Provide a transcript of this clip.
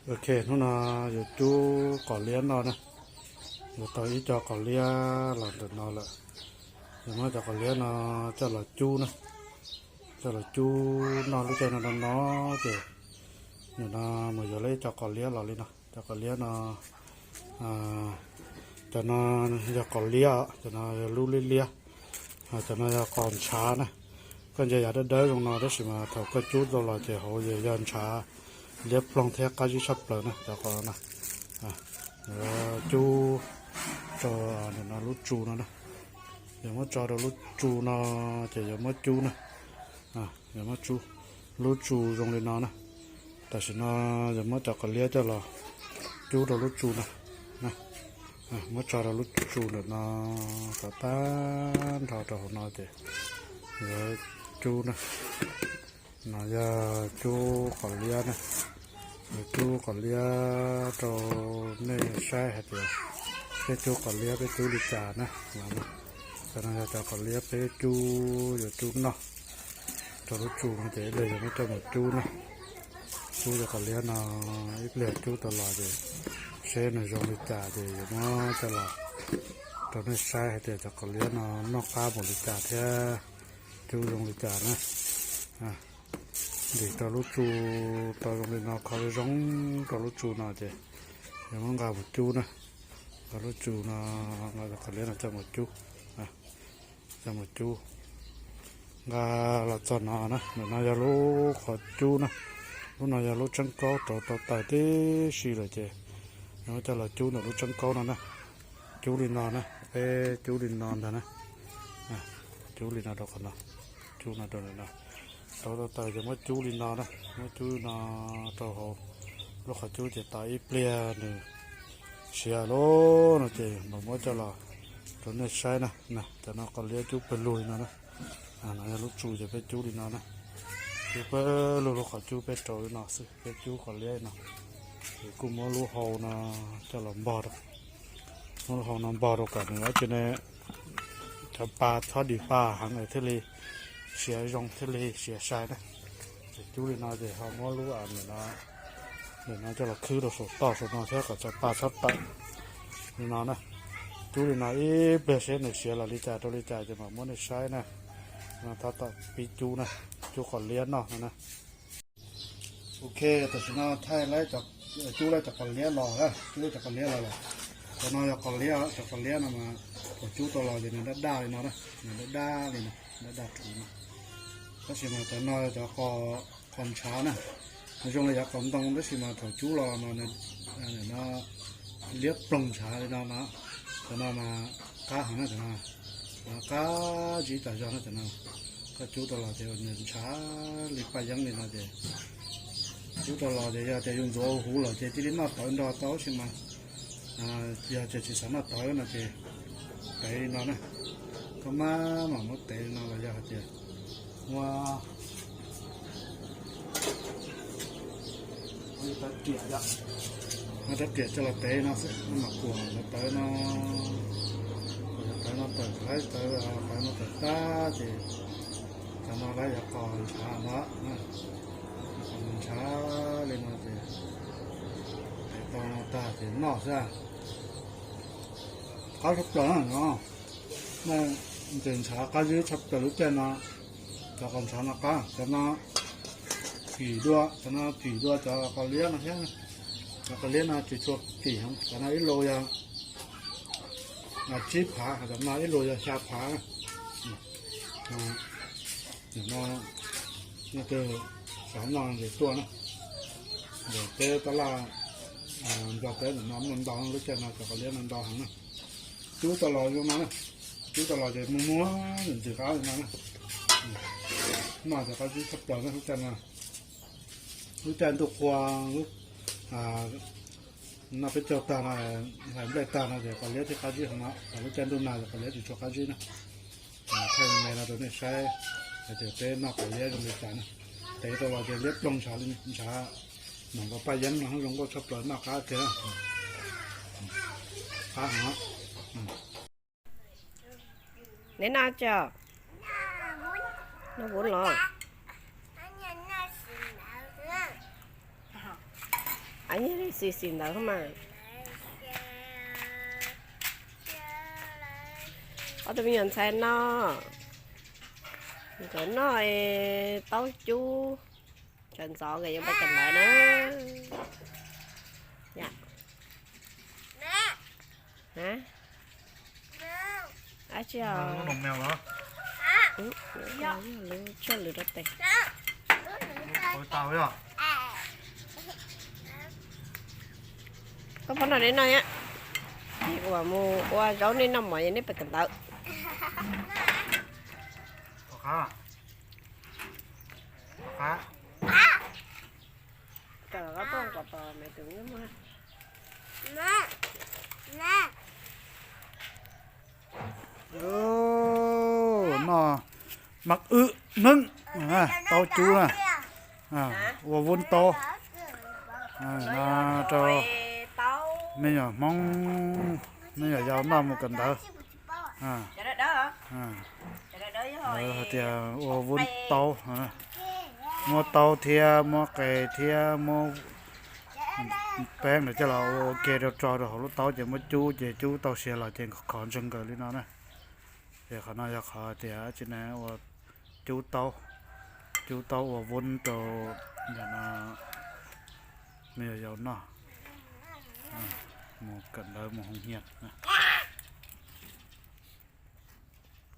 Ok, hnub no yuav cub qos liab noj na. Yuav tau ib co qos liab los ntawm no lawm. Yuav muab cov qos liab no coj los cub na. Coj los cub noj lub caij no no no ces nim no mus yuav lawm ib co qos liab los li no. Cov qos liab no, cov no yog qos liab, cov no yog lub liab liab. Cov no yog qos ntshav na. Koj ntsia yav dawb dawb zoo no tab sis mas thaum koj cub tau los ces hauv yog ntshav liab ploog thiab qab zib tshaj plaws na cov qos no. Yuav cub rau ntawm no lub tsu no na. Yuav muab tso rau lub tsu no ces yuav muab cub na. Yuav muab cub lub tsu zoo li no na. Tam sim no yuav muab cov qos liab coj los cub rau lub tsu no. Muab tso rau lub tsu ntawm no kom tag nrho rau hauv no ces yuav cub na. No yog cub qos liab na. Yuav cub qos liab rau nej saib hais tias peb cub qos liab peb cub li cas na. Cov no yog cov qos liab peb cub yuav cub noj rau lub tsu no ces ib pliag yuav muab coj mus cub na. Cub cov qos liab no ib pliag cub tau los ces seb nws zoo li cas ces yuav muab coj los rau nej saib hais tias cov qos liab no noj qab mus li cas thiab cub zoo li cas na. Ntim rau lub tsu tau zoo li no, kho zoo zoo rau lub tsu no ces yuav muab nqa mus cub na. Nqa lub tsu no, nqa cov qos liab no coj mus cub, coj mus cub. Nqa los txog no na, ntawm no yog lub qhov cub na. Lub no yog lub tseeb kaub rauv tau taws tib si lawm ces yuav muab coj los cub ntawm lub tseeb kaub no na. Cub li no na, peb cub li no ntag na. Cub li no rau qhov no, cub no rau ntawm no. Rauv tau taws ces muab cub li no na, muab cub li no rau hauv lub qhov cub ces tos ib pliag nws siav lawm no ces mam muab coj los rau nej saib na. Cov no qos liab cub pawg lug li no na. No yog lub tsu ces peb cub li no na. Cub pawg lug lub qhov cub peb rau li no xwb, peb cub qos liab li no. Ces kuj muab lub hau no coj los npog rau, muab lub hau no npog rau kom nws ua tsi ne, cov pa txhob dim pa heev thiaj li siav zoo thiaj li siav sai na. Ces cub li no ces ho muab lub, nim no coj los khwb rau saum toj saum no thiab kom cov pa txhob tawm li no na. Cub li no ib pliag seb nws siav los li cas rau li cas ces mam muab nej saib na. No tab tom pib cub na, cub qos liab noj no na. Ok, tam sim no thaij, cub lawm cov qos liab los, cub lawm cov qos liab los lawm. Cov no yog qos liab, cov qos liab no mas thaum cub tau los ces nws daj daj li no na, nws daj daj li no, daj daj rhuv no. Tab sis mas cov no yog cov qos ntshav na, nws zoo li yav qos ntoo tab sis mas thaum cub los mas nws liab ploog ntshav li no na. Cov no mas qab heev na, cov no qab zib tas zog na cov no. Koj cub tau los ces nws ntshav li paj yeeb li no ces cub tau los ces yog tias yus ntxuav huv lawm ces cia li noj tawv nrog tau tab sis mas yog tias tsis xav noj tawv no ces tev li no na. Koj maj mam muab tev li no los yog hais tias muab, muab ib rab riam, muab rab riam coj los tev no xwb, muab mam kuam cov tawv no, kuam cov tawv no tawm, tawv, tawv no tawm tag ces cov no lawv yog qos ntshav no, qos ntshav li no ces tev tau no tag ces noj xwb. Qab tshaj plaws no, ntshav qab zib tshaj plaws lub caij no. Cov qos ntshav no qab, cov no kim dua, cov no kim dua cov qos liab no thiab. Cov qos liab no tsis tshua kim, cov no ib lus yog tsib phav, cov no ib lus yog xya phav. No, nej leej twg xav noj ces tuaj na. Ntawm teb tab laj Nplog teb ntawm no muaj ntau, lub caij no cov qos liab no ntau heev na. Cub tau los zoo no na, cub tau los ces muag muag ntxim qab li no na. Noj ces qab zib tshaj plaws na lub caij no. Lub caij ntuj qhua, noj peb caug tag no, hlais nplej tag no ces qos liab thiaj qab zib heev no, lub caij ntuj nag ces qos liab tsis tshua qab zib na. Thaij me no rau nej saib hais tias peb noj qos liab zoo li cas na. Tev tau los ces liab ploog ntshav, ntshav npaum nkaus paj yeeb no zoo nkauj tshaj plaws, noj qab tiag. Qab heev. Neb noj tsi? Noj vuv los? Xis xis ntawd mas. Ob tug me nyuam ntxhais no, nkawd noj taub cub, tsam ntxov nkawd yuav pais kawm ntawv na. Ab tsi os, tshuaj lwm rau tes. Koj pab noj nej noj, uas mus ua zaub nej noj mov, nej pais kawm ntawv. Noj maj wb neeb, taub cub na, ua vub taub rau me nyuam Hmoob, me nyuam yaus noj mus kawm ntawv. Hais tias ua vub taub, muab taub thiab muab qe thiab muab peeb ntawd coj los ua ke rau tso rau hauv lub taub ces muab cub ces cub tau siav los ces khov ntseg nkaws li no na. Ces qhov no yog qhov tias tsis na ua cub taub, cub taub ua vub rau me nyuam yaus noj mus kawm ntawv mus hoo hias na.